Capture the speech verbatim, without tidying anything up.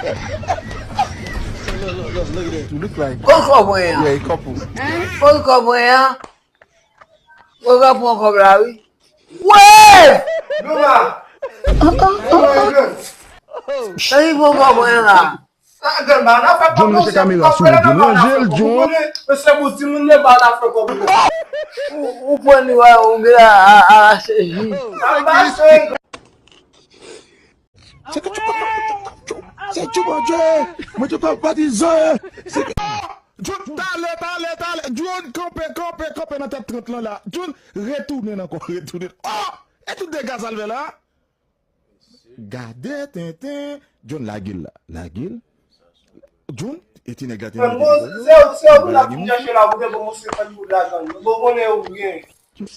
Look, look, look, look at this. You look like, Kote kòb mwen an? Yeah, a couple. Kote kòb mwen an? Mwen ka pran kòb la, wi. Wè! Noma. Sa ki pran kòb mwen an la? Sa grann ba nan fè John, mesye kamera sou ou, John. Ranje l, John. Mesye pou di moun nan ba nan fè kòb. Ou, ou pran li wè, ou gen a, a, a, se ji. Sa mache. Se ke tu Se tu Bondye. Mwen te konn patizan. Se ke John, talè, talè, talè. John, kanpe, kanpe, kanpe nan tèt trant lan la. John, retounen ankò, retounen. Oh! E tout dega sa l fè la? Gade tenten. John, lage l la. Lage l. John, e ti nèg la te Bon, se se ou la pou chache la pou te bon se fè pou lajan. Bon konnen ou byen.